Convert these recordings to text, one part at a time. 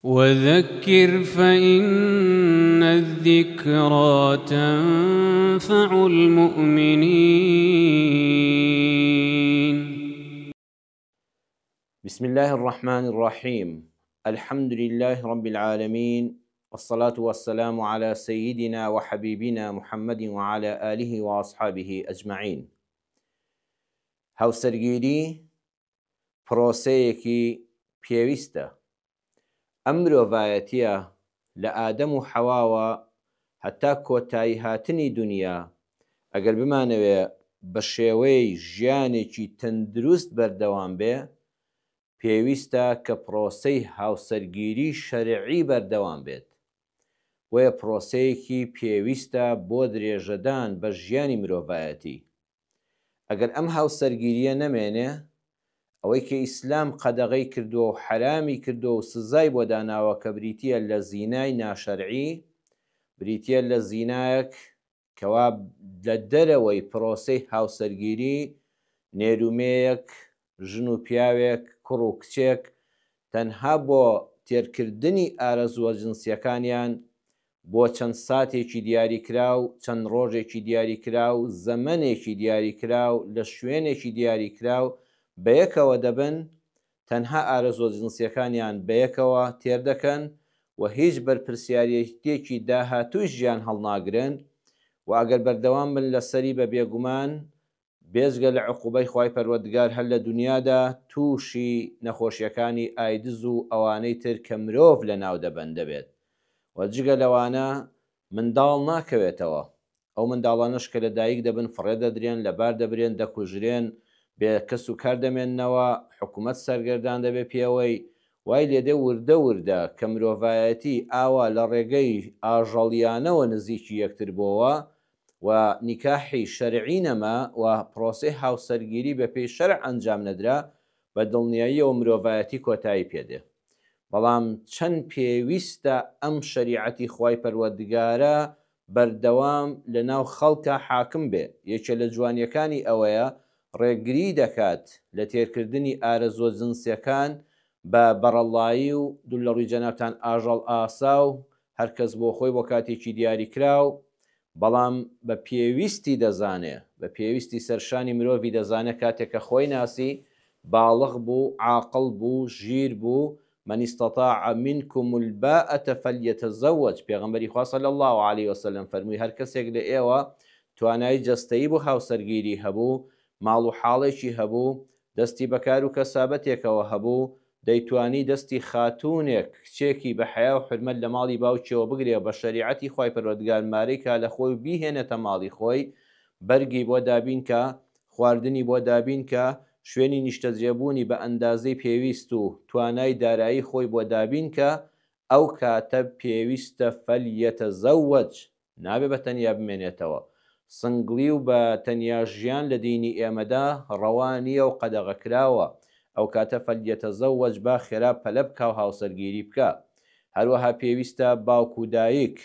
وذکر فإن الذکری تنفع المؤمنین. بسم اللە الرحمن الرحیم الحمد للە رب العالمین والصلاة والسلام علی سیدنا وحبیبنا محمد وعلی آله وأصحابه اجمعین. هاوسەرگیری پرۆسەیەکی پێویستە. ئەم مرۆڤایەتیە لە ئادەم و حەواوە هەتا کۆتایی هاتنی دونیا ئەگەر بمانەوێ بە شێوەی ژیانێکی تەندروست بەردەوام بێ پێویستە کە پرۆسەی هاوسەرگیری شەرعی بەردەوام بێت. بۆیە پرۆسەیەکی پێویستە بۆ درێژەدان بە ژیانی مرۆڤایەتی. ئەگەر ئەم هاوسەرگیرییە نەمێنێ، ئەوەی کە ئیسلام قەدەغەی کردووە و حەرامی کردووە و سزای بۆ داناوە کە بریتییە لە زینای ناشەرعی، بریتییە لە زینایەک کەوا لە دەرەوەی پرۆسەی هاوسەرگیری نێر و مێیەک، ژن و پیاوێک، کوڕ و کچێک تەنها بۆ تێرکردنی ئارەزووە جنسییەکانیان بۆ چەند ساتێکی دیاریکراو، چەند ڕۆژێکی دیاریکراو، زەمەنێکی دیاریکراو، لە شوێنێکی دیاریکراو بەیەکەوە دەبن، تەنها ئارەزووە جنسییەکانیان بەیەکەوە تێردەکەن و هیچ بەرپرسیارێتییەکی داهاتووی ژیان هەڵناگرن و ئەگەر بەردەوام بن لەسەری بە بێگومان بێجگە لە عقوبەی خوای پەروەردگار هەر لە دونیادا تووشی نەخۆشیەکانی ئایدز و ئەوانەی تر کە مرۆڤ لەناو دەبەن دەبێت و جگە لەوانە منداڵ ناکەوێتەوە ئەو منداڵانەش کە لە دایک دەبن فڕێ دەدرێن لەبار دەبرێن دەکوژرێن بێ کەس و کار دەمێننەوە حکومەت سەرگەردان دەبێ پێوەی وای لێدێ وردە وردە کە مرۆڤایەتی ئاوا لە ڕێگەی ئاژەڵیانەوە نزیکی یەکتر بۆوە و نیکاحی شەرعی نەما و پرۆسەی هاوسەرگیری بەپێی شەرع ئەنجام نەدرا، بە دڵنیاییەوە مرۆڤایەتی کۆتایی پێدێ. بەڵام چەند پێویستە ئەم شەریعەتی خوای پەروەردگارە بەردەوام لە ناو خەڵکا حاکم بێ، یەکێ لە جوانیەکانی ئەوەیە ڕێگری دەکات لە تێرکردنی ئارەزوە جنسیەکان بە بەڕەڵایی و دوور لە ڕووی جەنابتان ئاژەڵ ئاسا و هەرکەس بۆ خۆی بۆ کاتێکی دیاریکراو، بەڵام بە پێویستی دەزانێ، بە پێویستی سەرشانی مرۆڤی دەزانێ کاتێک کە خۆی ناسی، باڵغ بوو، عاقڵ بوو، ژیر بوو، من استطاع منکم الباءە فلیتزوج، پێغەمبەری خوا صلی اللە علیە وسلم فەرمووی هەر کەسێک لە ئێوە توانایی جەستەیی بۆ هاوسەرگیری هەبوو، ماڵ و حاڵێکی هەبوو، دەستی بە کار و کەسابەتێکەوە هەبوو، دەیتوانی دەستی خاتوونێک، کچێکی بە حەیا و حورمەت لە ماڵی باوکیەوە بگرێ و بە شەریعەتی خوای پەروەردگار مارەی کا لە خۆی و بیهێنێتە ماڵی خۆی، بەرگی بۆ دابین کا، خواردنی بۆ دابین کا، شوێنی نیشتەجێبوونی بە ئەندازەی پێویست و توانای دارایی خۆی بۆ دابین کا، ئەو کاتە پێویستە فلیتزوج، نابێ بە تەنیا بمێنێتەوە. سنگڵی و بە تەنیا ژیان لە دینی ئێمەدا ڕەوا نییە و قەدەغەکراوە. ئەو کاتە فلیتزوج با خێرا پەلە بکا و هاوسەرگیری بکا. هەروەها پێویستە باوک و دایک،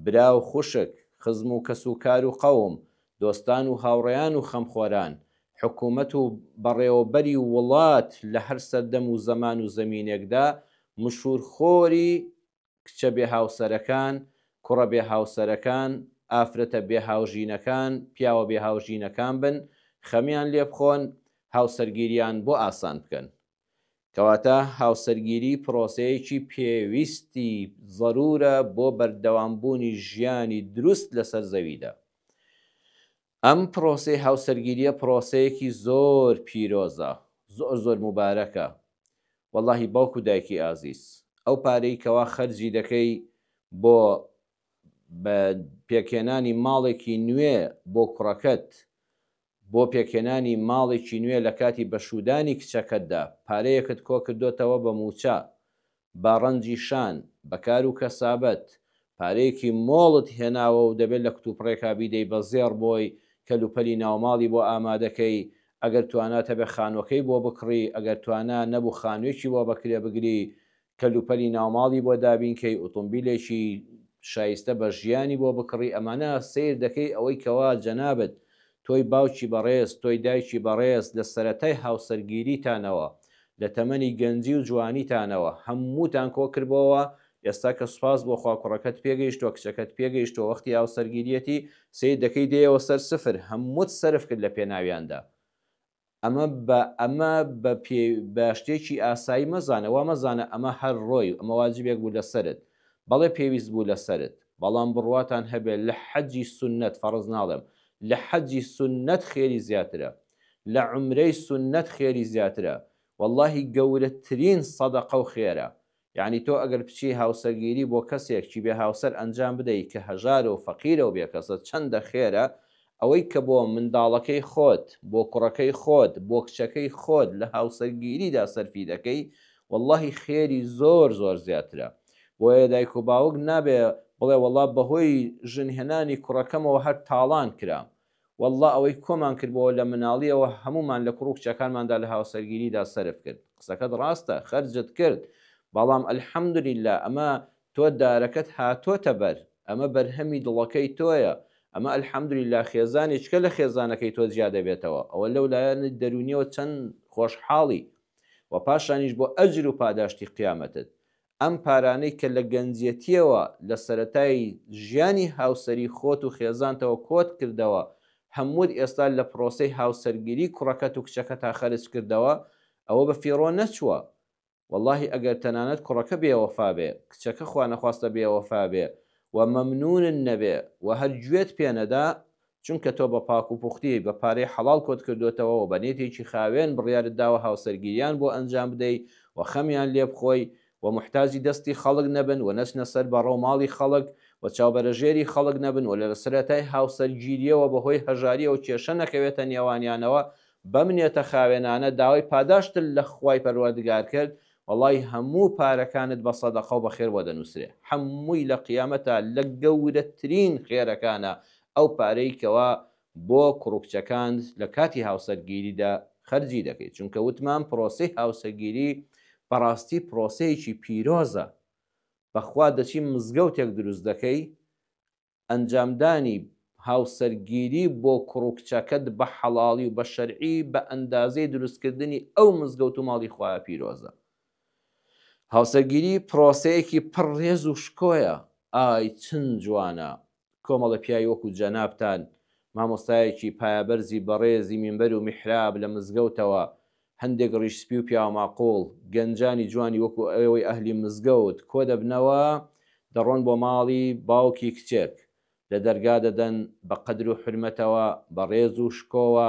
برا و خوشک، خزم و کەس و کار و قەوم، دۆستان و هاوڕێیان و خەمخۆران، حکوومەت و بەڕێوەبەری وڵات لە هەر سەردەم و زەمان و زەمینێکدا مشوورخۆری کچە بێ هاوسەرەکان، کوڕە بێ هاوسەرەکان، ئافرەتە بێ هاوژینەکان، پیاوە بێ هاوژینەکان بن، خەمیان لێ بخۆن، هاوسەرگیریان بۆ ئاسان بکەن. کەواتە هاوسەرگیری پرۆسەیەکی پێویستی زەرورە بۆ بەردەوامبوونی ژیانی دروست لەسەر زەویدا. ئەم پرۆسەی هاوسەرگیریە پرۆسەیەکی زۆر پیرۆزە زۆر زۆر موبارەکە وەڵاهی باوک و دایکی ئازیز ئەو پارەی کەوا خەرجی دەکەی بۆ بە پێکهێنانی ماڵێکی نوێ بۆ کوڕەکەت بۆ پێکهێنانی ماڵێکی نوێ لە کاتی بەشوودانی کچەکەتدا پارەیەکت کۆکردۆتەوە بە مووچە بە ڕەنجی شان، بە کار و کەسابەت، پارەیەکی مۆڵت هێناوە و دەبێت لە کتوپڕێکا بیدەی بە زێڕ بۆی، کەلوپەلی ناوماڵی بۆ ئامادەکەی، ئەگەر توانات هەبێ خانووەکەی بۆ بکڕی، ئەگەر توانا نەبوو خانووێکی بۆ بەکرێ بگری، کەلوپەلی ناوماڵی بۆ دابینکەی، ئوتومبیلێکی شایستە بە ژیانی بۆ بکڕی، ئەمانە سەیر دەکەی ئەوەی کەوا جەنابت تۆی باوکی بەڕێز، تۆی دایکی بەڕێز لە سەرەتای هاوسەرگیریتانەوە. لە تەمەنی گەنجی و جوانیتانەوە هەمووتان کۆکردبۆوە، ئێستا کە سوپاس بۆ خوا کوڕەکەت پێگەیشتووە کچەکەت پێگەیشتووە وەختی هاوسەرگیریەتی سەیر دەکەی دێیەوە سەر سفر هەمووت سەرف کرد لە پێناویاندا. ئەمە بە ئەمە بە پێ بە شتێکی ئاسایی مەزانە وا مەزانە ئەمە هەر ڕۆی ئەمە واجبێک بوو لەسەرت بەڵێ پێویست بوو لەسەرت بەڵام بڕواتان هەبێ لە حەجی سوننەت فەڕز ناڵێم لە حەجی سوننەت خێری زیاترە لە عومرەی سوننەت خێری زیاترە وەڵاهی گەورەترین سەدەقە و خێرە یەعنی تۆ ئەگەر بچی هاوسەرگیری بۆ کەسێک کی بێ هاوسەر ئەنجام بدەی کە هەژارە و فەقیرە و بێکەسە چەندە خێرە ئەوەی کە بۆ منداڵەکەی خۆت بۆ کوڕەکەی خۆت بۆ کچەکەی خۆت لە هاوسەرگیریدا سەرفی دەکەی وەڵاهی خێری زۆر زۆر زیاترە بۆیە دایک و باوک نابێ بڵێ وەڵا بەهۆی ژن هێنانی کوڕەکەمەوە هەر تاڵان کرام واللە ئەوەی کۆمان کردبۆوە لە مناڵیەوە هەموومان لە کوڕو کچەکانماندا لە هاوسەرگیریدا سەرف کرد قسەکەت ڕاستە خەرجت کرد بەڵام الحمدللە ئەمە تۆ دارەکەت هاتۆتە بەر ئەمە بەرهەمی دڵەکەی تۆیە ئەمە الحمدللە خێزانێکە لە خێزانەکەی تۆ جیا دەبێتەوە ئەوە لەو لایەنی دەروونیەوە چەند خۆشحاڵی وە پاشانیش بۆ ئەجر و پاداشتی قیامەتت ئەم پارانەی کە لە گەنجیەتیەوە لە سەرەتای ژیانی هاوسەری خۆت و خێزانتەوە کۆت کردەوە هەمووت ئێستا لە پرۆسەی هاوسەرگیری کوڕەکەت و کچەکەتا خەرج کردەوە ئەوە بە فیڕۆ نەچووە وەڵاهی ئەگەر تەنانەت کوڕەکە بێوەفا بێ کچەکە خوانەخواستە بێوەفا بێ و مەمنونن نەبێ و هەر گوێت پێ نەدا چونکە تۆ بە پاک و پوختی بە پارەی حەڵاڵ کۆت کردۆتەوە و بە نێتێکی خاوێن بڕیارت داوە هاوسەرگیریان بۆ ئەنجام بدەی و خەمیان لێ بخۆی و موحتاجی دەستی خەڵک نەبن و نەچنە سەر بەڕەو ماڵی خەڵک و چاوبەرەژێری خەڵک نەبن و لە سەرەتای هاوسەرگیریەوە بە هۆی هەژاریەوە کێشە نەکەوێتە نێوانیانەوە بەم نێتە خاوێنانە داوای پاداشتت لە خوای پەروەردگار کرد وەڵای هەموو پارەکانت بە سەدەقە و بە خێر بۆ دەنووسرێ هەمووی لە قیامەتا لە گەورەترین خێرەکانە ئەو پارەی کەوا بۆ کوڕ و کچەکانت لە کاتی هاوسەرگیریدا خەرجی دەکەیت چونکە وتمان پرۆسەی هاوسەرگیری بەڕاستی پرۆسەیەکی پیرۆزە بەخوا دەچی مزگەوتێک دروست دەکەی ئەنجامدانی هاوسەرگیری بۆ کوڕ و کچەکەت بە حەڵاڵی و بە شەرعی بە ئەندازەی دروستکردنی ئەو مزگەوت و ماڵی خوایە پیرۆزە. هاوسەرگیری پرۆسەیەکی پڕ ڕێز و شکۆیە، ئای چن جوانە کۆمەڵە پیاوی وەکو جەنابتان مامۆستایەکی پایەبەرزی بەڕێزی مینبەر و میحراب لە مزگەوتەوە هەندێک ڕیش سپی و پیاوماقوڵ، گەنجانی جوانی وەکو ئێوەی ئەهلی مزگەوت کۆدەبنەوە، دەڕۆن بۆ ماڵی باوکی کچێک، لە دەرگا دەدەن، بە قەدر و حورمەتەوە، بە ڕێز و شکۆوە،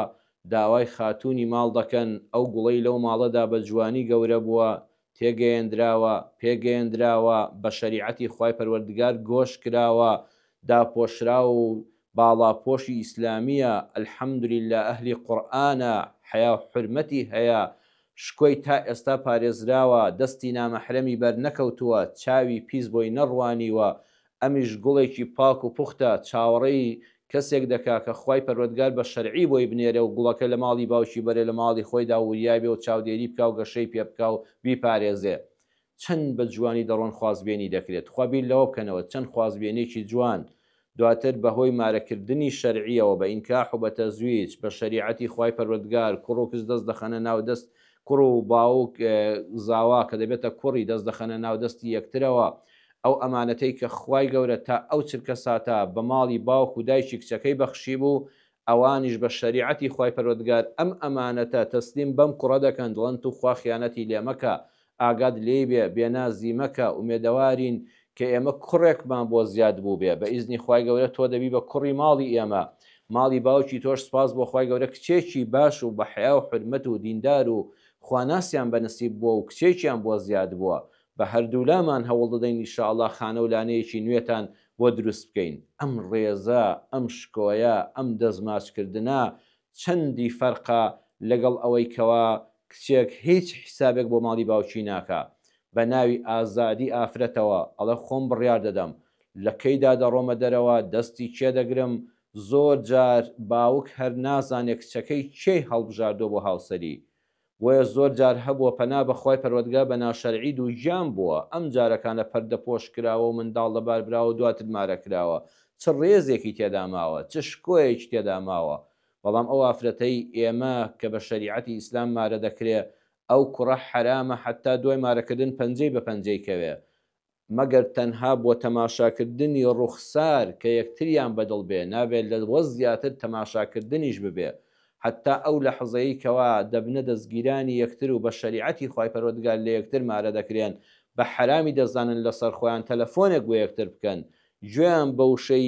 داوای خاتوونی ماڵ دەکەن، ئەو گوڵەی لەو ماڵەدا بە جوانی گەورە بووە، تێگەیەندراوە، پێگەیەندراوە، بە شەریعەتی خوای پەروەردگار گۆش کراوە، داپۆشراو و باڵاپۆشی ئیسلامییە، الحمدللە ئەهلی قورئانە، حەیا و حورمەتی هەیە، شکۆی تا ئێستا پارێزراوە، دەستی نامەحرەمی بەر نەکەوتووە، چاوی پیس بۆی نەڕوانیوە، ئەمیش گوڵێکی پاک و پوختە، چاوەڕێی کەسێک دەکا کە خوای پەروەردگار بە شەرعی بۆی بنێرێ و گوڵەکە لە ماڵی باوکی بەرێ لە ماڵی خۆیدا وریا بێ و چاودێری بکا و گەشەی پێ بکا و بیپارێزێ. چەند بە جوانی دەڕۆن خوازبێنی دەکرێت تخوا بیر لەوە بکەنەوە چەند خوازبێنێکی جوان دواتر بە هۆی مارەکردنی شەرعیەوە بە ئینکاح و بە تەزویج بە شەریعەتی خوای پەروەردگار کوڕ و کچ دەست دەخەنە ناو دەست کوڕ و باوک زاوا کە دەبێتە کوڕی دەست دەخەنە ناو دەستی یەکترەوە ئەو ئەمانەتەی کە خوای گەورە تا ئەو چرکەساتە بە ماڵی باوک و دایکی کچەکەی بەخشیبوو ئەوانیش بە شەریعەتی خوای پەروەردگار ئەم ئەمانەتە تەسلیم بەم کوڕە دەکەن دڵن توخوا خیانەتی لێ مەکە ئاگات لێی بێ بێنازی مەکە ئومێدەوارین کە ئێمە کوڕێکمان بۆ زیاد بووبێ بە ئیزنی خوای گەورە تۆ دەبی بە کوڕی ماڵی ئێمە ماڵی باوکی تۆش سپاس بۆ خوای گەورە کچێکی باش و بە حەیا و حورمەت و دیندار و خواناسیان بە نسیب بووە و کچێکیان بۆ زیاد بووە بە هەردوولامان هەوڵ دەدەین ان شاء اللە خانە و لانەیەکی نوێتان بۆ دروست بکەین. ئەم ڕێزە، ئەم شکۆیە، ئەم دەست ماچ کردنە چەندی فەرقە لەگەڵ ئەوەی کەوا کچێک هیچ حیسابێک بۆ ماڵی باوکی ناکا بە ناوی ئازادی ئافرەتەوە ئەڵێ خۆم بڕیار دەدەم لە کەیدا دەڕۆمە دەرەوە دەستی کێ دەگرم زۆر جار باوک هەر نازانێ کچەکەی کێی هەڵبژاردوە بۆ هاوسەری بۆیە زۆر جار هەبووە پەنا بە خوای پەروەردگار بە ناشەرعی دووگیان بووە، ئەم جارەکانە پەردە پۆش کراوە و منداڵ لەبار براوە و دواتر مارە کراوە، چ ڕێزێکی تێدا ماوە، چ شکۆیەکی تێدا ماوە، بەڵام ئەو ئافرەتەی ئێمە کە بە شەریعەتی ئیسلام مارە دەکرێ. ئەو کوڕە حەرامە حەتا دوای مارەکردن پەنجەی بە پەنجەی کەوێ مەگەر تەنها بۆ تەماشاکردنی ڕوخسار کە یەکتریان بەدڵ بێ نابێ لەوە زیاتر تەماشاکردنیش ببێ حەتا ئەو لەحزەی کەوا دەبنە دەستگیرانی یەکتر و بە شەریعەتی خوای پەروەردگار لەیەکتر مارە دەکرێن بە حەرامی دەزانن لەسەر خۆیان تەلەفۆنێک بۆ یەکتر بکەن گوێیان بە وشەی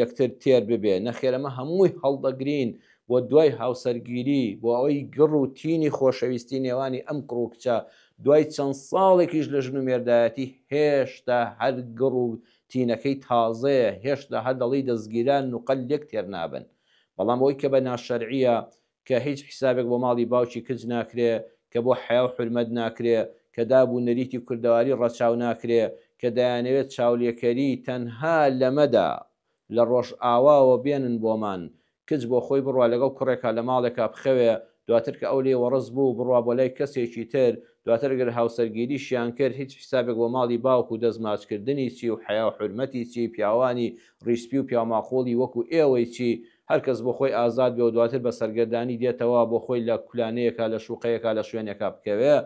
یەکتر تێر ببێ، نەخێر ئەمە هەمووی هەڵدەگرین بۆ دوای هاوسەرگیری، بۆ ئەوەی گڕ و تینی خۆشەویستی نێوانی ئەم کوڕ و کچە دوای چەند ساڵێکیش لە ژن و مێردایەتی هێشتا هەر گڕ و تینەکەی تازەیە، هێشتا هەر دەڵێی دەستگیرانن و قەت لێک تێر نابن. بەڵام ئەوەی کە بە ناشەرعییە کە هیچ حیسابێک بۆ ماڵی باوکی کچ ناکرێ، کە بۆ حەیا و حورمەت ناکرێ، کە داب و نەریتی کوردەواری ڕەچاو ناکرێ، کە دەیانەوێت چاولێکەری تەنها لەمەدا لە ڕۆژئاواوە بێنن بۆمان، کچ بۆ خۆی بڕوا لەگەڵ کوڕێکا لە ماڵێکا بخەوێ، دواتر کە ئەو لێی وەڕس بوو بڕوا بۆ لای کەسێکی تر، دواتر گەر هاوسەرگیریشیان کرد هیچ حیسابێک بۆ ماڵی باوک و دەست ماچکردنی چی و حەیا و حورمەتی چی، پیاوانی ڕیشسپی و پیاوماقوڵی وەکو ئێوەی چی، هەر کەس بۆ خۆی ئازاد بێ و دواتر بە سەرگەردانی دێتەوە بۆ خۆی لە کولانەیەکا لە شوقەیەکا لە شوێنێکا بکەوێ،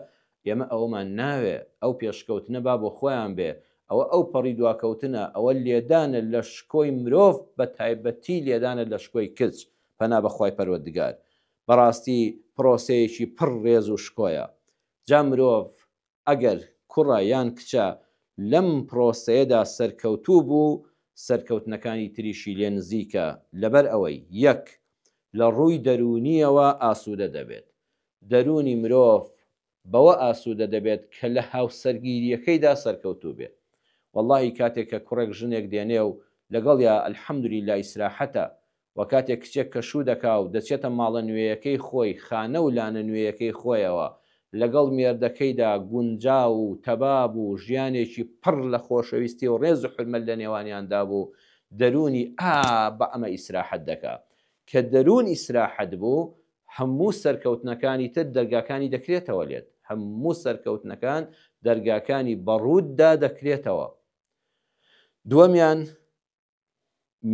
ئێمە ئەوەمان ناوێ، ئەو پێشکەوتنە با بۆ خۆیان بێ، ئەوە ئەو پەڕی دواکەوتنە، ئەوە لێدانە لە شکۆی مرۆڤ بە تایبەتی لێدانە لە شکۆی کچ، پەنا بە خوای پەروەردگار. بەڕاستی پڕۆسەیەکی پڕ ڕێز و شکۆیە. جا مرۆڤ ئەگەر کوڕە یان کچە لەم پڕۆسەیەدا سەرکەوتوو بوو، سەرکەوتنەکانی تریشی لێ نزیکە، لەبەر ئەوەی، یەک، لە ڕووی دەروونییەوە ئاسوودە دەبێت. دەروونی مرۆڤ بەوە ئاسوودە دەبێت کە لە هاوسەرگیرییەکەیدا سەرکەوتوو بێ. وەڵڵاهی کاتێک کە کوڕێک ژنێک دێنێ و لەگەڵیا الحمدللە ئیسراحەتە، وە کاتێک کچێک کە شوو دەکا و دەچێتە ماڵە نوێیەکەی خۆی خانە و لانە نوێیەکەی خۆیەوە لەگەڵ مێردەکەیدا گونجاو و تەبا بوو ژیانێکی پڕ لە خۆشەویستی و ڕێز و حورمەت لە نێوانیاندا بوو دەروونی ئا بە ئەمە ئیسراحەت دەکا کە دەروون ئیسراحەت بوو هەموو سەرکەوتنەکانی تر دەرگاکانی دەکرێتەوە لێت هەموو سەرکەوتنەکان دەرگاکانی بەڕووتدا دەکرێتەوە دووەمیان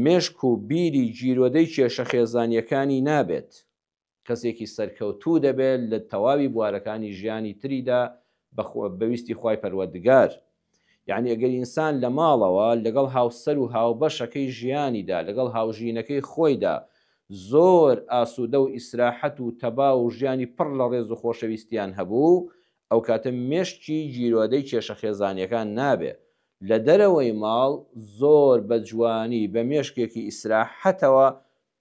مێشک و بیری گیرۆدەی کێشە خێزانییەکانی نابێت، کەسێکی سەرکەوتوو دەبێت لە تەواوی بوارەکانی ژیانی تریدا بە ویستی خوای پەروەردگار. یەعنی ئەگەر ئینسان لە ماڵەوە لەگەڵ هاوسەر و هاوبەشەکەی ژیانیدا، لەگەڵ هاوژینەکەی خۆیدا زۆر ئاسوودە و ئیسراحەت و تەبا و ژیانی پڕ لە ڕێز و خۆشەویستیان هەبوو، ئەوکاتە مێشکی گیرۆدەی کێشە خێزانییەکان نابێ، لە دەرەوەی ماڵ زۆر بە جوانی بە مێشکێکی ئیسراحەتەوە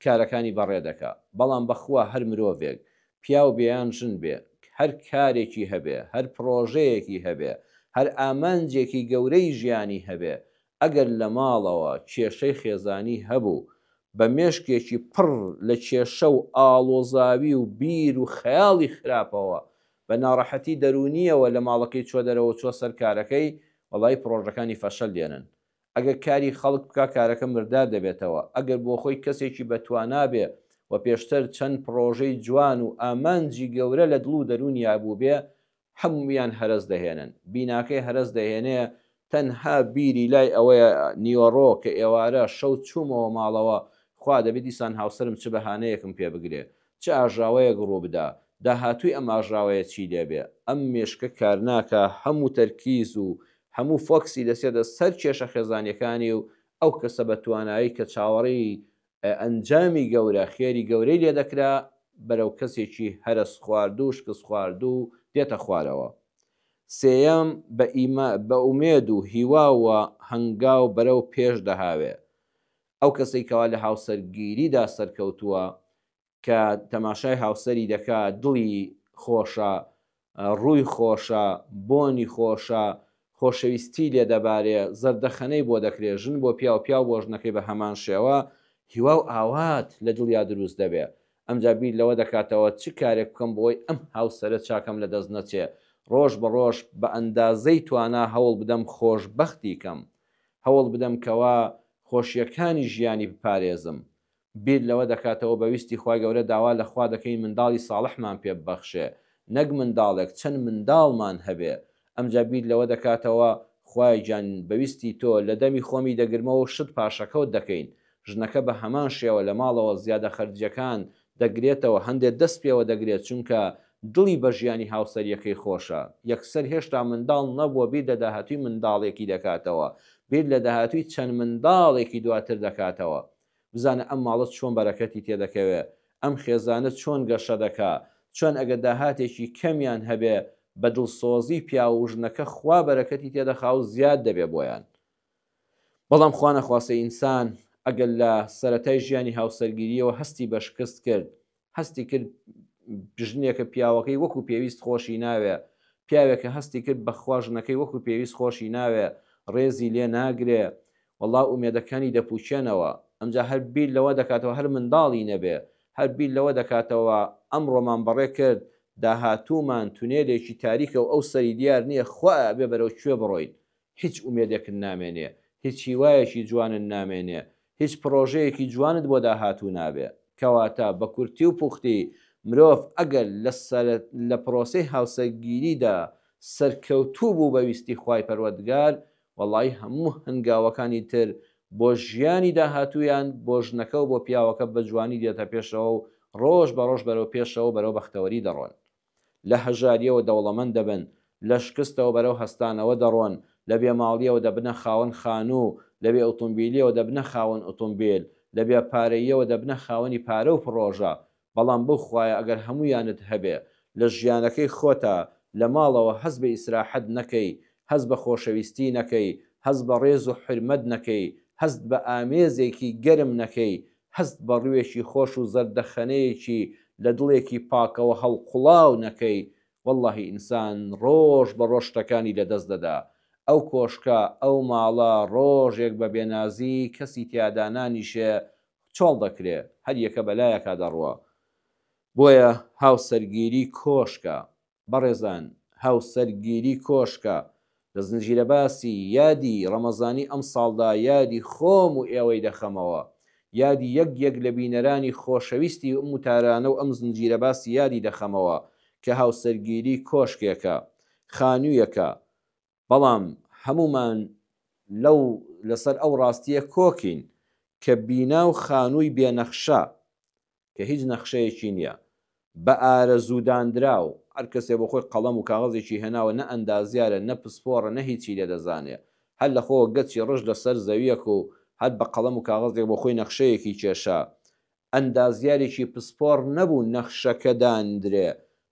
کارەکانی بەڕێ دەکا بەڵام بەخوا هەر مرۆڤێک پیاو بێ یان ژن بێ هەر کارێکی هەبێ هەر پڕۆژەیەکی هەبێ هەر ئامانجێکی گەورەی ژیانی هەبێ ئەگەر لە ماڵەوە کێشەی خێزانی هەبوو بە مێشکێکی پڕ لە کێشە و ئاڵۆزاوی و بیر و خەیاڵی خراپەوە بە ناڕەحەتی دەروونییەوە لە ماڵەکەی چوە دەرەوە و چوە سەر کارەکەی، وەڵایی پڕۆژەکانی فەشەل دێنن. ئەگەر کاری خەڵک بکا کارەکە مردار دەبێتەوە، ئەگەر بۆخۆی کەسێکی بە توانا بێ و پێشتر چەند پڕۆژەی جوان و ئامانجی گەورە لە دڵ و دەروونیا بووبێ، هەموویان هەرەس دەهێنن. بیناکەی هەرەس دەهێنێ، تەنها بیری لای ئەوەیە نیوەڕۆ کە ئێوارە شەو چوومەوە ماڵەوە خوا دەبێ دیسان هاوسەرم چ بەهانەیەکم پێ بگرێ، چ ئاژاوەیەک ڕوو بدا، داهاتووی ئەم ئاژاوەیە چی لێ بێ؟ ئەم مێشکە کار ناکا، هەموو تەرکیز و هەموو فۆکسی دەچێتە سەر کێشە خێزانیەکانی و ئەو کەسە بە توانایەی کە چاوەڕێی ئەنجامی گەورە، خێری گەورەی لێ دەکرا، بەرەو کەسێکی هەرەسخواردوو و شکستخواردوو دێتە خوارەوە. سێیەم، بە ئیما، بە ئومێد و هیواوە هەنگاو بەرەو پێش دەهاوێ. ئەو کەسەی کەوا لە هاوسەرگیریدا سەرکەوتووە، کە تەماشای هاوسەری دەکا دڵی خۆشە، ڕووی خۆشە، بۆنی خۆشە، خۆشەویستی لێ دەبارێ، زەردەخەنەی بۆ دەکرێ، ژن بۆ پیاو، پیاو بۆ ژنەکەی بە هەمان شێوە، هیوا و ئاوات لە دڵیا دروست دەبێ. ئەمجا بیر لەوە دەکاتەوە چ کارێک بکەم بۆی ئەم هاوسەرە چاکەم لە دەست نەچێ، ڕۆژ بە ڕۆژ بە ئەندازەی توانا هەوڵ بدەم خۆشبەختی کەم. هەوڵ بدەم کەوا خۆشییەکانی ژیانی بپارێزم. بیر لەوە دەکاتەوە بە ویستی خوای گەورە داوا لە خوا دەکەین منداڵی ساڵحمان پێ ببەخشێ نەک منداڵێک چەند منداڵمان هەبێ ئەمجا بیر لەوە دەکاتەوە خوایە گیان بە ویستی تۆ لە دەمی خۆمی دەگرمەوە و شت پاشەکەوت دەکەین ژنەکە بە هەمان شێوە لە ماڵەوە زیادە خەرجیەکان دەگرێتەوە هەندێ دەست پێوە دەگرێت چونکە. دڵی بە ژیانی هاوسەریەکەی خۆشە، یەکسەر هێشتا منداڵ نەبووە بیر لە داهاتووی منداڵێکی دەکاتەوە، بیر لە داهاتووی چەند منداڵێکی دواتر دەکاتەوە. بزانە ئەم ماڵە چۆن بەرەکەتی تێدەکەوێ، ئەم خێزانە چۆن گەشە دەکا، چۆن ئەگەر داهاتێکی کەمیان هەبێ بە دڵسۆزی پیاو و ژنەکە خوا بەرەکەتی تێدەخا و زیاد دەبێ بۆیان. بەڵام خوانەخواستە ئینسان ئەگەر لە سەرەتای ژیانی هاوسەرگیرییەوە هەستی بە شکست کرد، هەستی کرد ژنێکە پیاوەکەی وەکو پێویست خۆشی ناوێ، پیاوێکە هەستی کرد بەخوا ژنەکەی وەکو پێویست خۆشی ناوێ، ڕێزی لێ ناگرێ، وەڵا ئومێدەکانی دەپوکێنەوە، ئەمجا هەر بیر لەوە دەکاتەوە هەر منداڵی نەبێ، هەر بیر لەوە دەکاتەوە ئەمڕۆمان بەڕێ کرد، داهاتوومان تونێلێکی تاریکە و ئەو سەری دیار نییە، خوایە ئەبێ بەرەو کوێ بڕۆین؟ هیچ ئومێدێکت نامێنێ، هیچ هیوایەکی جوانت نامێنێ، هیچ پڕۆژەیەکی جوانت بۆ داهاتوو نابێ. کەواتە بە کورتی و پوختی مرۆڤ ئەگەر لە لە پڕۆسەی هاوسەرگیریدا سەرکەوتوو بوو بە ویستی خوای پەروەردگار وەڵایی هەموو هەنگاوەکانی تر بۆ ژیانی داهاتوویان بۆ ژنەکە و بۆ پیاوەکە بە جوانی دێتە پێشەوە و ڕۆژ بە ڕۆژ بەرەو پێشەوە بەرەو بەختەوەری دەڕۆن. لە هەژارییەوە دەوڵەمەند دەبن، لە شکستەوە بەرەو هەستانەوە دەڕۆن، لە بێ ماڵییەوە دەبنە خاوەن خانوو، لە بێ ئوتومبیلییەوە دەبنە خاوەن ئوتومبیل، لە بێ پارەییەوە دەبنە خاوەنی پارە و پڕۆژە. بەڵام بخوایە ئەگەر هەموویانت هەبێ، لە ژیانەکەی خۆتا، لە ماڵەوە هەست بە ئیسراحەت نەکەی، هەست بە خۆشەویستی نەکەی، هەست بە ڕێز و حورمەت نەکەی، هەست بە ئامێزێکی گەرم نەکەی، هەست بە ڕووێکی خۆش و زەردەخەنەیەکی لە دڵێکی پاکەوە هەڵقوڵاو نەکەی، وەڵڵاهی ئینسان ڕۆژ بە ڕۆژ شتەکانی لە دەست دەدا، ئەو کۆشکە، ئەو ماڵە ڕۆژێک بە بێنازی کەسی تیادا نانیشێ چۆڵ دەکرێ، هەر یەکە بە لایەکا دەڕوا. بۆیە هاوسەرگیری کۆشکە. بەڕێزان هاوسەرگیری کۆشکە لە زنجیرە باسی یادی ڕەمەزانی ئەمساڵدا یادی خۆم و ئێوەی دەخەمەوە، یادی یەک یەک لە بینەرانی خۆشەویستی ئەم وتارانە و ئەم زنجیرە باسی یادی دەخەمەوە کە هاوسەرگیری کۆشکێکە، خانوویەکە، بەڵام هەموومان لەو لەسەر ئەو ڕاستییە کۆکین کە بینا و خانووی بێ نەخشە کە هیچ نەخشەیەکی نییە، بە ئارەزووداندراو، هەر کەسێ بۆ خۆی قەڵەم و کاغەزێکی هێناوە نە ئەندازیارە، نە پسپۆڕە، نە هیچی لێ دەزانێ، هەر لە خۆوە گەچی ڕشت لە سەر زەوییەک و هەر بە قەڵەم و کاغەزێک بۆ خۆی نەخشەیەکی کێشا. ئەندازیارێکی پسپۆڕ نەبوو نەخشەکە داندرێ،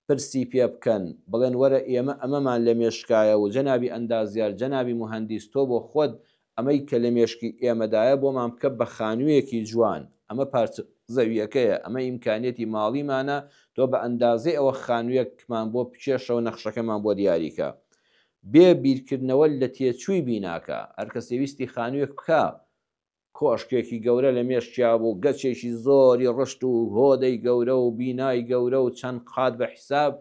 پرسی پێ بکەن، بڵێن وەرە ئێمە ئەمەمان لە مێشکایە و جەنابی ئەندازیار، جەنابی موهەندیس تۆ بۆ خۆت ئەمەی کە لە مێشکی ئێمەدایە بۆمان بکە بە خانوویەکی جوان، ئەمە پارچە زەوییەکەیە، ئەمە ئیمکانیەتی ماڵیمانە، تۆ بە ئەندازەی ئەوە خانوویەکمان بۆ بکێشە و نەخشەکەمان بۆ دیاریکە. بێ بیرکردنەوە لە تێچووی بیناکە، هەر کەسێ ویستی خانوویەک بکا، کۆشکێکی گەورە لە مێشکیا بوو، گەچێکی زۆری ڕشت و هۆدەی گەورە و بینای گەورە و چەند قات بە حیساب،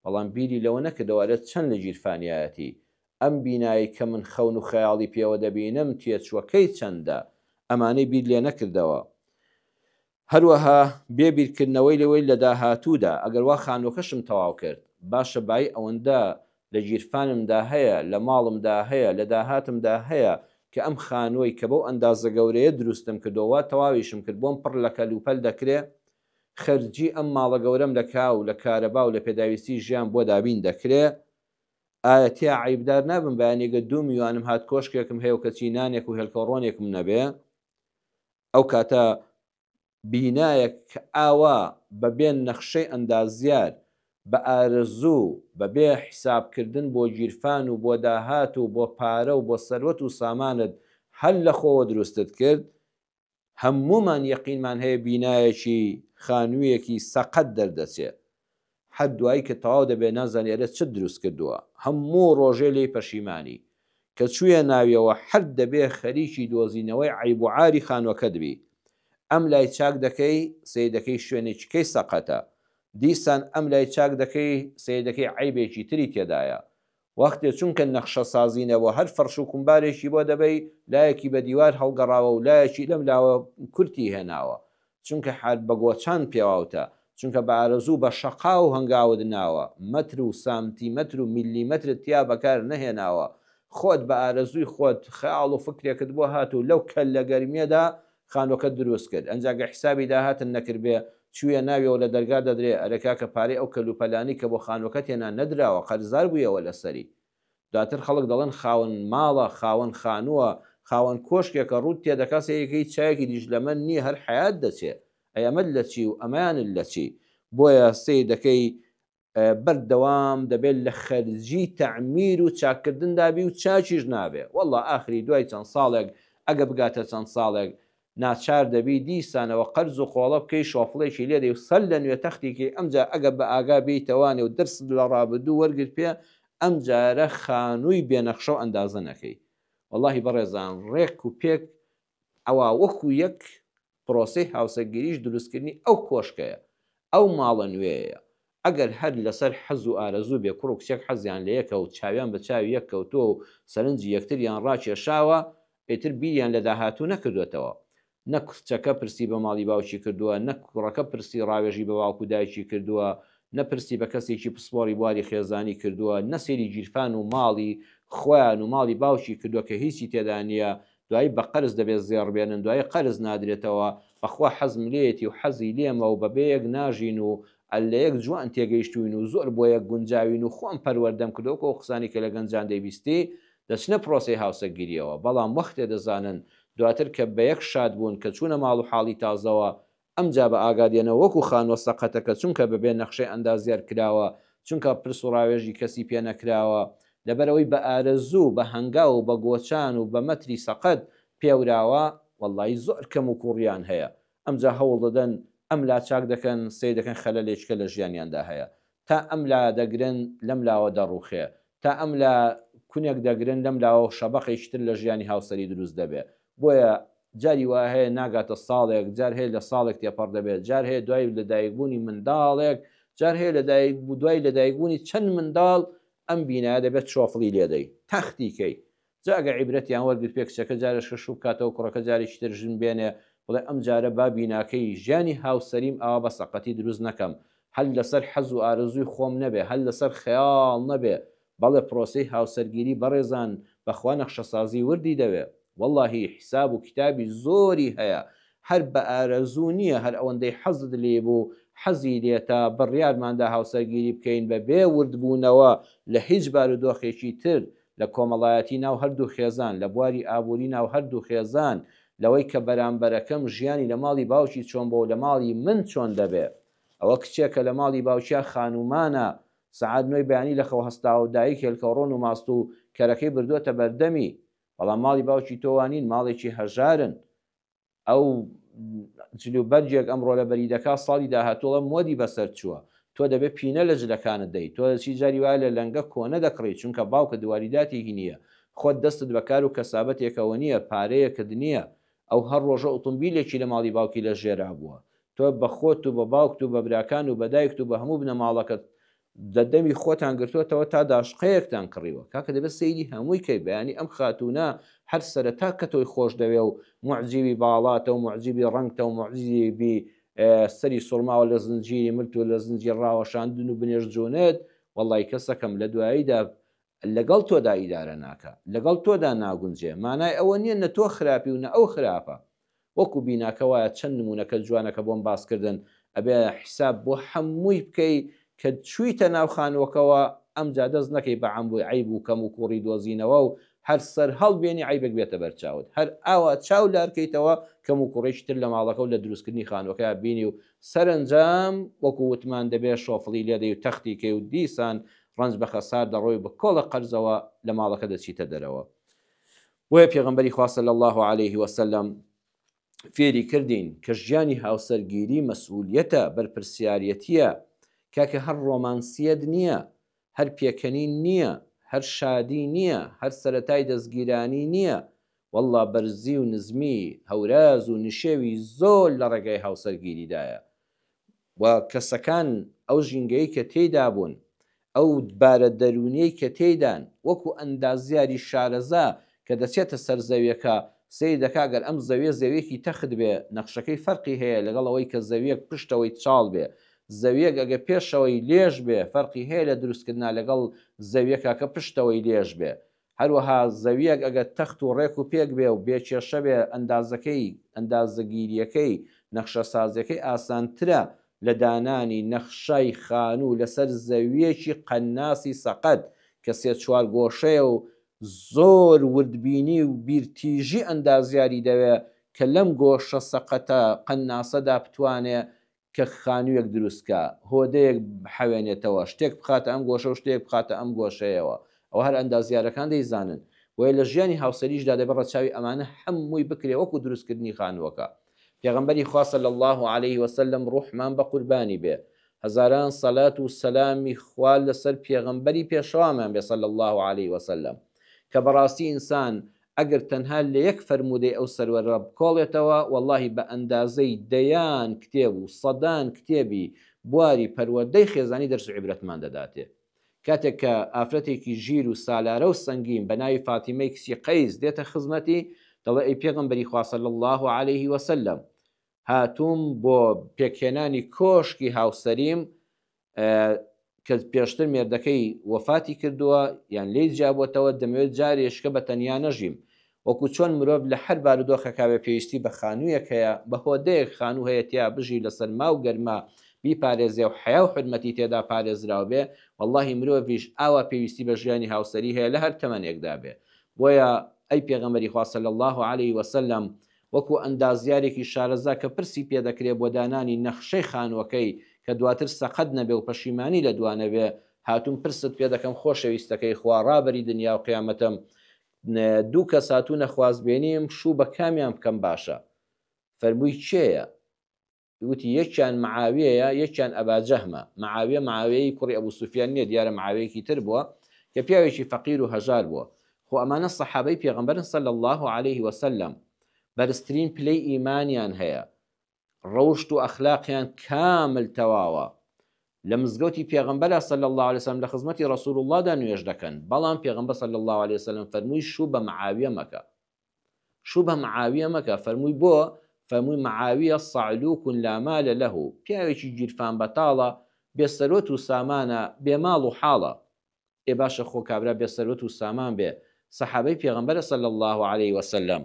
بەڵام بیری لەوە نەکردەوە ئەرێ چەند لە گیرفانیایەتی؟ ئەم بینایەی کە من خەون و خەیاڵی پێوە دەبینم تێچووەکەی چەندە؟ ئەمانەی بیر لێ نەکردەوە. هەروەها بێ بیرکردنەوەی لەوەی لە داهاتوودا ئەگەر وا خانووەکەشم تەواو کرد، باشە بایی ئەوەندە لە گیرفانمدا هەیە، لە ماڵمدا هەیە، لە داهاتمدا هەیە کە ئەم خانووەی کە بەو ئەندازە گەورەیە دروستم کردووە وا تەواویشم کرد بۆم پڕ لە کەلوپەل دەکرێ؟ خەرجی ئەم ماڵە گەورەم لە کا و لە کارەبا و لە پێداویستی ژیان بۆ دابین دەکرێ؟ ئایا تیا عەیبدار نابم بەیانی گەر دوو میوانم هات کۆشکێکم هەیە و کەچی نانێک و هێلکەوڕۆنێکم نەبێ؟ ئەو کاتە بینایەک کە ئاوا بە بێ نەخشەی ئەندازیار، بە ئارەزوو، بە بێ حیساب کردن بۆ گیرفان و بۆ داهات و بۆ پارە و بۆ سەروەت و سامانت هەر لە خۆوە دروستت کرد، هەموومان یەقینمان هەیە بینایەکی، خانوویەکی سەقەت دەردەچێ. هەر دوایی کە تەواو دەبێ نازانی ئەرێ چت دروست کردووە. هەموو ڕۆژێ لێی پەشیمانی. کە چوویە ناویەوە هەر دەبێ خەریکی دۆزینەوەی عەیب و عاری خانووەکەت بی. ئەم لای چاک دەکەی، سەیر دەکەی شوێنێکی کەی سەقەتە. دیسان ئەم لای چاک دەکەی، سەیر دەکەی عەیبێکی تری تێدایە. وەختێ چونکە نەخشەسازی نەبووە هەر فەرش و کومبارێکی بۆ دەبەی لایەکی بە دیوار هەڵگەڕاوە و لایەکی لەم لاوە کورتی هێناوە چونکە هەر بە گۆچان پێواوتە چونکە بە ئارەزوو بە شەقاو هەنگاوت ناوە مەتر و سامتیمەتر و میلیمەترت تیا بەکار نەهێناوە خۆت بە ئارەزووی خۆت خەیاڵ و فکرێکت بۆ هات و لەو کەللە گەرمیەدا خانوەکەت دروست کرد ئەنجا گەر حیسابی داهاتت نەکردبێ چوویە ناویەوە لە دەرگا دەدرێ، ئەرێ کاکە پارەی ئەو کەلوپەلانەی کە بۆ خانووەکەت هێنا نەدراوە، قەرزار بوویەوە لەسەری. دواتر خەڵک دەڵێن خاوەن ماڵە، خاوەن خانووە، خاوەن کۆشکێکە، ڕووت تێدەکا سەیرێکەی چایەکی دیجلەمەند نییە هەر حەیات دەچێ. ئەی ئەمەت لە چی و ئەمەیانت لە چی؟ بۆیە سەیر دەکەی بەردەوام دەبێت لە خەرجی تەعمیر و چاککردندا بی و چاکیش نابێ وەڵا ئاخری دوای چەند ساڵێک ئەگە بگاتە چەند ساڵێک ناچار دەبی دیسانەوە قەرز و قۆڵە بکەی شۆفڵێکی لێدەی و سەر لە نوێ تەختی کەی ئەمجا ئەگە بە ئاگا بێیتەوانێ و دەرست لە ڕابردوو وەرگرت پێ ئەمجارە خانووی بێ نەخشە و ئەندازە نەکەی وەڵاهی بەڕێزان ڕێک و پێک ئەوا وەکو یەک پرۆسەی هاوسەرگیریش دروستکردنی ئەو کۆشکەیە، ئەو ماڵە نوێیەیە. ئەگەر هەر لەسەر حەز و ئارەزوو بێ کوڕ و کچێک حەزیان لە یەکە و چاویان بە چاوی یەک کەوتووە و سەرنجی یەکتریان ڕاکێشاوە، ئیتر بیریان لە داهاتوو نەکردۆتەوە. نە کچەکە پرسی بە ماڵی باوکی کردووە، نە کوڕەکە پرسی ڕاوێژی بە باوک و دایکی کردووە، نە پرسی بە کەسێکی پسپۆڕی بواری خێزانی کردووە، نە سەیری گیرفان و ماڵی خۆیان و ماڵی باوکی کردووە کە هیچی تێدا نییە، دوایی بە قەرز دەبێت زێڕ بێنن دوایی قەرز نادرێتەوە بەخوا حەزم لێیەتی و حەزی لێمە و بەبێ یەک ناژین و لەیەک جوان تێگەیشتوین و زۆر بۆ یەک گونجاوین و خۆم پەروەردەم کردوە وەکو ئەو قسانەی کە لە گەنجان دەیبیستی دەچنە پرۆسەی هاوسەرگیریەوە بەڵام وەختێ دەزانن دواتر کە بەیەک شاد بوون کە چوونە ماڵ و حاڵی تازەوە ئەمجا بە ئاگا دێنەوە وەکو خانووە سەقەتەکە چونکە بەبێ نەخشەی ئەندازیار کراوە، چونکە پرس و ڕاوێژی کەسی پێ نەکراوە، لەبەرئەوەی بە ئارەزوو، بە هەنگاو و بە گۆچان و بە مەتری سەقەت پێوراوە، وەڵڵایی زۆر کەم و کووڕیان هەیە. ئەمجا هەوڵ دەدەن ئەم لا چاک دەکەن، سەیر دەکەن خەلەلێکیکە لە ژیانیاندا هەیە. تا ئەم لا دەگرن لەم لاوە دەڕووخێ. تا ئەم لا کونێک دەگرن لەم لاوە شەبەقێکی تر لە ژیانی هاوسەری دروست دەبێ. بۆیە جاری وا هەیە ناگاتە ساڵێک، جار هەیە لە ساڵێک تێپەڕ دەبێت، جار هەیە دوای لەدایکبوونی منداڵێک، جار هەیە لەدایک دوای لەدایکبوونی چەند منداڵ ئەم بینایە دەبێت چۆفڵی لێدەی، تەختی کەی. جا ئەگەر عیبرەتیان وەرگرت پێ کچەکە جارێکە شوو بکاتەوە کوڕەکە جارێکی تر ژن بێنێ بڵێ ئەم جارە با بیناکەی ژیانی هاوسەریم ئاوا بە سەقەتی دروست نەکەم هەر لەسەر حەز و ئارەزووی خۆم نەبێ هەر لەسەر خەیاڵ نەبێ بەڵێ پرۆسەی هاوسەرگیری بەڕێزان بەخوا نەخشەسازی وردی دەوێ وەڵاهی حیساب و کیتابی زۆری هەیە هەر بە ئارەزوو نییە هەر ئەوەندەی حەزت لێی بوو حەزی لێتە بڕیارماندا هاوسەرگیری بکەین بە بێ وردبوونەوە لە هیچ بارودۆخێکی تر لە کۆمەڵایەتی ناو هەردوو خێزان، لە بواری ئابووری ناو هەردوو خێزان، لەوەی کە بەرامبەرەکەم ژیانی لە ماڵی باوکی چۆن بووە و لە ماڵی من چۆن دەبێ. ئەوە کچێکە لە ماڵی باوکیا خانوومانە، سەعات نۆی بەیانی لە خەو هەستاوە و دایک هێلکەوڕۆن و ماست و کەرەکەی بردووەتە بەردەمی. بەڵام ماڵی باوکی تۆ وا نین، ماڵێکی هەژارن. ئەو جل و بەرگێک ئەمڕۆ لەبەری دەکا ساڵی داهاتوو ئەڵێ مۆدی بەسەر چووە تۆ دەبێ پینە لە جلەکانت دەی تۆ دەچی جاری وایە لە لەنگە کۆنە دەکڕی چونکە باوکت واریداتێکی نییە خۆت دەستت بە کار و کەسابەتێکەوە نییە پارەیەکت نییە ئەو هەر ڕۆژە ئوتومبیلێکی لە ماڵی باوکی لە ژێرا بووە تۆ بە خۆت و بە باوکت و بە براکان و بە دایکت و بە هەموو بنەماڵەکەت لە دەمی خۆتان گرتۆتەوە تا داشقەیەکتان کڕیوە کاکە دەبێت سەیری هەمووی کەی بەیانی ئەم خاتوونە هەر سەرەتا کە تۆی خۆش دەوێ و موعجیبی باڵاتە و موعجیبی ڕەنگتە و موعجیبی سەری سوڕماوە لە زنجیری ملت و لە زنجیر ڕاوەشاندن و بنێشت جونت وەڵی کەسەکەم لە دواییدا لەگەڵ تۆدا ئیدارە ناکا لەگەڵ تۆدا ناگونجێ مانای ئەوە نییە نە تۆ خراپی و نە ئەو خراپە وەکو بیناکە وایە چەند نمونەکە جوانەکە بۆم باس کردن ئەبێ حیساب بۆ هەمووی بکەی کە چویتە ناو خانوەکەوە ئەمجا دەست نەکەی بە عەمبوی عەیب و کەم و کوڕی دۆزینەوە و هەر سەر هەڵبێنی عەیبێک بێتە بەر چاوت هەر ئاوا چاو لارکەیتەوە کەم و کوڕێکی تر لە ماڵەکە و لە دروستکردنی خانوەکەیا بینی و سەرەنجام وەکو وتمان دەبێ شۆفڵی لێدەی و تەختی کەی و دیسان ڕەنج بە خەسار دەڕۆی و بە کۆڵە قەرزەوە لە ماڵەکە دەچیتە دەرەوە. بۆیە پێغەمبەری خوا صلی اللە علیه وسلم فێری کردین کە ژیانی هاوسەرگیری مەسئولیەتە، بەرپرسیارەتیە، کاکە هەر ڕۆمانسیەت نییە، هەر پێکەنین نییە، هەر شادی نییە، هەر سەرەتای دەستگیرانی نییە، واللە بەرزی و نزمی، هەوراز و نشێوی زۆر لە ڕێگای هاوسەرگیریدایە. و کەسەکان ئەو ژینگەی کە تێیدا بوون، ئەو بارە دەروونیەی کە تێیدان، وەکو ئەندازیاری شارەزا کە دەچێتە سەر زەویەکە سەیر دەکا گەر ئەم زەویە زەویەکی تەخت بێ نەخشەکەی فەرقی هەیە لەگەڵ ئەوەی کە زەویەک پشتەوەی چاڵ بێ، زەویەک ئەگەر پێشەوەی لێژ بێ فەرقی هەیە لە دروستکردنا لەگەڵ زەویەکە کە پشتەوەی لێژ بێ. هەروەها زەویەک ئەگەر تەخت و ڕێک و پێک بێ و بێ کێشە بێ ئەندازەکەی، ئەندازەگیریەکەی، نەخشەسازیەکەی ئاسانترە لە دانانی نەخشای خانوو لەسەر زەوییەکی قەناسی سەقەت کە سێ چوارگۆشەیە و زۆر وردبینی و بیرتیژی ئەندازیاری دەوێ کە لەم گۆشە سەقەتە قەناسەدا بتوانێ کە خانوویەک دروست کا، هۆدەیەک بحەوێنێتەوە، شتێک بخاتە ئەم گۆشە و شتێک بخاتە ئەم گۆشەیەوە. ئەوە هەر ئەندازیارەکان دەیزانن. بۆیە لە ژیانی هاوسەریشدا دەبێ ڕەچاوی ئەمانە هەمووی بکرێ وەکو دروستکردنی خانووەکە. پێغەمبەری خوا صلی اللە علیه وسلم ڕوحمان بە قوربانی بێ. هەزاران سەلات و سەلامی خوا لەسەر پێغەمبەری پێشەوامان بێ صلی اللە علیه وسلم. کە بەڕاستی ئینسان ئەگەر تەنها لە یەک فەرموودەی ئەو سەروەرە بکۆڵێتەوە وەڵاهی بە ئەندازەی دەیان کتێب و سەدان کتێبی بواری پەروەردەی خێزانی دەرس و عیبرەتمان دەداتێ. کاتێک کە ئافرەتێکی ژیر و سالارە و سەنگین بە ناوی فاتیمەی کچی قەیس دێتە خزمەتی دەڵێ ئەی پێغەمبەری خوا صلی اللە علیه وسلم هاتووم بۆ پێکهێنانی کۆشکی هاوسەریم کە پێشتر مێردەکەی وەفاتی کردووە یان لێی جیابووەتەوە دەمەوێت جارێشکە بە تەنیا نەژیم وەکو چۆن مرۆڤ لە هەر بارودۆخێکا بێ پێویستی بە خانوویەک هەیە، بە هۆدەیەک خانوو هەیە تیا بژی لە سەرما و گەرما بیپارێزێ و حەیا و حورمەتی تێدا پارێزراو بێ، وەڵڵاهی مرۆڤیش ئاوا پێویستی بە ژیانی هاوسەری هەیە لە هەر تەمەنێکدا بێ. بۆیە ئەی پێغەمبەری خوا صلی اللە علیە وسلم وەکو ئەندازیارێکی شارەزا کە پرسی پێ دەکرێ بۆ دانانی نەخشەی خانووەکەی کە دواتر سەقەت نەبێ و پەشیمانی لە دوا نەبێ هاتووم پرست پێ دەکەم خۆشەویستەکەی خوا ڕابەری دنیا و قیامەتم دوو کەس هاتوونە خوازبێنیم شوو بە کامیان بکەم باشە؟ فەرمووی کێیە؟ وتی یەکیان معاویەیە یەکیان ئەبا جەهمە. معاویە معاویەی کوڕی ئەبو سوفیان نییە دیارە معاویەیەکی تر بووە کە پیاوێکی فەقیر و هەژار بووە. خۆ ئەمانە سەحابەی پێغەمبەرن صلی اللە علیه وسلم بەرزترین پلەی ئیمانیان هەیە ڕەوشت و ئەخلاقیان کامل تەواوە لە مزگەوتی پێغەمبەرا صلی اللە علیه وسلم لە خزمەتی رسول اللە دا نوێژ دەکەن بەڵام پێغەمبەر صلی اللە علیه وسلم فەرمووی شوو بە معاویە مەکە شوو بە معاویە مەکە فەرمووی بۆ فەرمووی معاویە صعلوک لا مال له پیاوێکی گیرفان بەتاڵە بێ سەرۆت و سامانە بێ ماڵ و حاڵە ئێ باشە خۆ کابرا بێ سەروەت و سامان بێ سەحابەی پێغەمبەرە صلی اللە علیە وسلم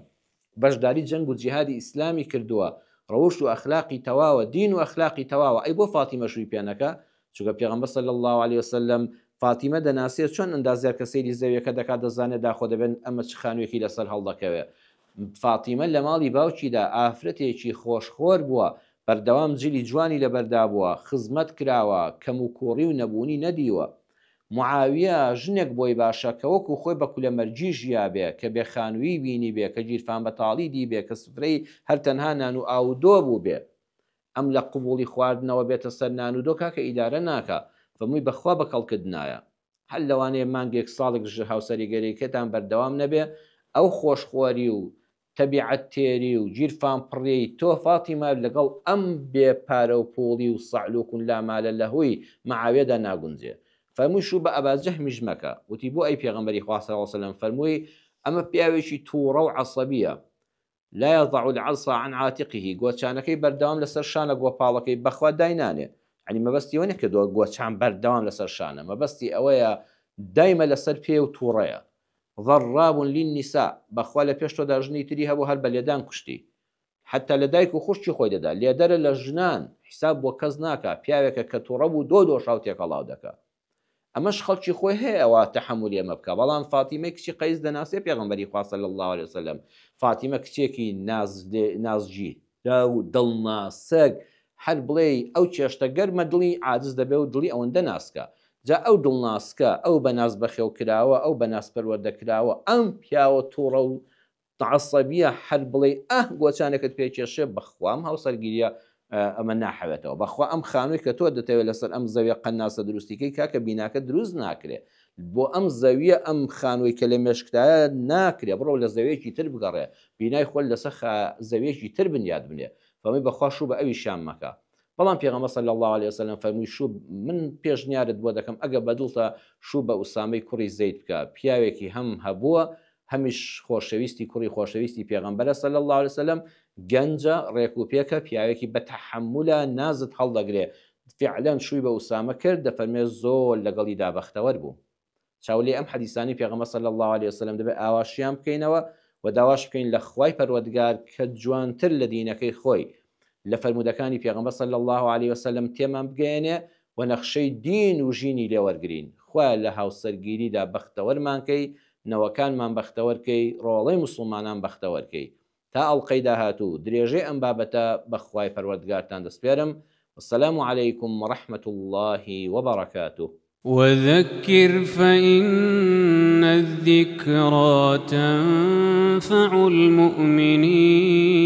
بەشداری جەنگ و جیهادی ئیسلامی کردووە ڕەوشت و ئەخلاقی تەواوە دین و ئەخلاقی تەواوە ئەی بۆ فاتیمە شووی پێ نەکا چونکە پێغەمبەر صلی اللە علیە وسلم فاتیمە دەناسێ چۆن ئەندازیار کە سەیری زەویەکە دەکات دەزانێت داخۆ دەبێت ئەمە چ خانوویەکی لەسەر هەڵدەکەوێ فاتیمە لە ماڵی باوکیدا ئافرەتێکی خۆشخۆر بووە بەردەوام جلی جوانی لەبەردا بووە خزمەت کراوە کەموکوڕی و نەبوونی نەدیوە معاویە ژنێک بۆی باشە کە وەکو خۆی بە کولەمەرگی ژیابێ، کە بێ خانوویی بینیبێ، کە گیرفان بەتاڵی دیبێ، کە سفرەی هەر تەنها نان و ئاو و دۆ بووبێ. ئەم لە قبوڵی خواردنەوە بێتە سەر نان و دۆ کاکە ئیدارە ناکا. فەرمووی بەخوا بە کەڵکت نایە. هەر لەوانەیە مانگێک ساڵێک هاوسەریگەریەکەتان بەردەوام نەبێ، ئەو خۆشخۆری و تەبیعەت تێری و گیرفان پڕیەی تۆ فاتیمە لەگەڵ ئەم بێ پارە و پوڵی و صعلوک لا مال له ی معاویەدا ناگونجێ. فەرمووی شوو بە ئەبا جەهمیش مەکە. وتی بۆ ئەی پێغەمبەری خوا صلی اللە علیە وسلم؟ فەرمووی ئەمە پیاوێکی توڕە و عەسەبیە لا یضع العصا عن عاتقه گۆچانەکەی بەردەوام لەسەر شانە گۆپاڵەکەی بەخوا داینانێ یعنی مەبەستی ئەوە نیە کە گۆچان بەردەوام لەسەر شانە مەبەستی ئەوەیە دایمە لەسەر پێ و توڕەیە ضراب للنساء، بەخوا لە پێش تۆدا ژنی تری هەبوو هەر بە لێدان کوشتی حەتا لە دایک و خوشکی خۆی دەدا، لێدەرە لە ژنان، حیساب بۆ کەس ناکا، پیاوێکە کە توڕە بوو دۆ دۆشاو تێکەڵاو دەکا. ئەمەش خەڵکی خۆی هەیە وا تەحەمولی ئەمە بکا، بەڵام فاتیمەی کچی قەیس دەناسێ پێغەمبەری خوا صلی اللە علیە وسلم، فاتیمە کچێکی ناز نازگیراو دڵناسک، هەر بڵێی ئەو چێشتە گەرمە دڵی عاجز دەبێ و دڵی ئەوەندە ناسکە. جا ئەو دڵناسکە، ئەو بە ناز بەخێو کراوە، ئەو بە ناز پەروەردە کراوە، ئەم پیاوە توڕە و عەسەبیە هەر بڵێی ئاه گۆچانێکت پێ کێشێ بەخوا ئەم هاوسەرگیریە ئەمە ناحەوێتەوە بەخوا ئەم خانووی کە تۆ دەتەوێت لەسەر ئەم زەویە قەناسە دروستی کەی کاکە بیناکە دروست ناکرێ بۆ ئەم زەویە ئەم خانووی کە لە مێشکتایە ناکرێ بڕۆ لە زەویەکی تر بگەڕێ بینای خۆت لەسەر زەویەکی تر بنیات بنێ فەرمووی بەخوا شوو بە ئەویشیان مەکە بەڵام پێغەمبەر صلی اللە علیە وسلم فەرمووی شوو من پێشنیارت بۆ دەکەم ئەگەر بەدڵتە شوو بە ئوسامەی کوڕی زەید بکە پیاوێکی هەم هەبووە هەمیش خۆشەویستی کوڕی خۆشەویستی پێغەمبەرە صلی اللە علیە وسلم گەنجە ڕێک و پێکە پیاوێکی بە تەحەمولە نازت هەڵدەگرێ فعلا شووی بە ئوسامە کرد دەفەرمێ زۆر لەگەڵیدا بەختەوەر بووم چاو لێ ئەم حەدیسانەی پێغەمبەر صلی اللە علیە وسلم دەبێت ئاوا شیان بکەینەوە و داواش بکەین لە خوای پەروەردگار کە جوانتر لە دینەکەی خۆی. لە فەرموودەکانی پێغەمبەر صلی اللە علیە وسلم تێمان بگەیەنێ و نەخشەی دین و ژینی لێ وەرگرین. خوایە لە هاوسەرگیریدا بەختەوەرمان کەی، نەوەکانمان بەختەوەر کەی، ڕۆڵەی موسڵمانان بەختەوەر کەی. تا ئەڵقەی داهاتوو درێژەی ئەم بابەتە بە خوای پەروەردگارتان دەسپێرم. والسلام علیکم ورحمة اللە وبرکاته. وذکر فإن الذکری تنفع المؤمنین.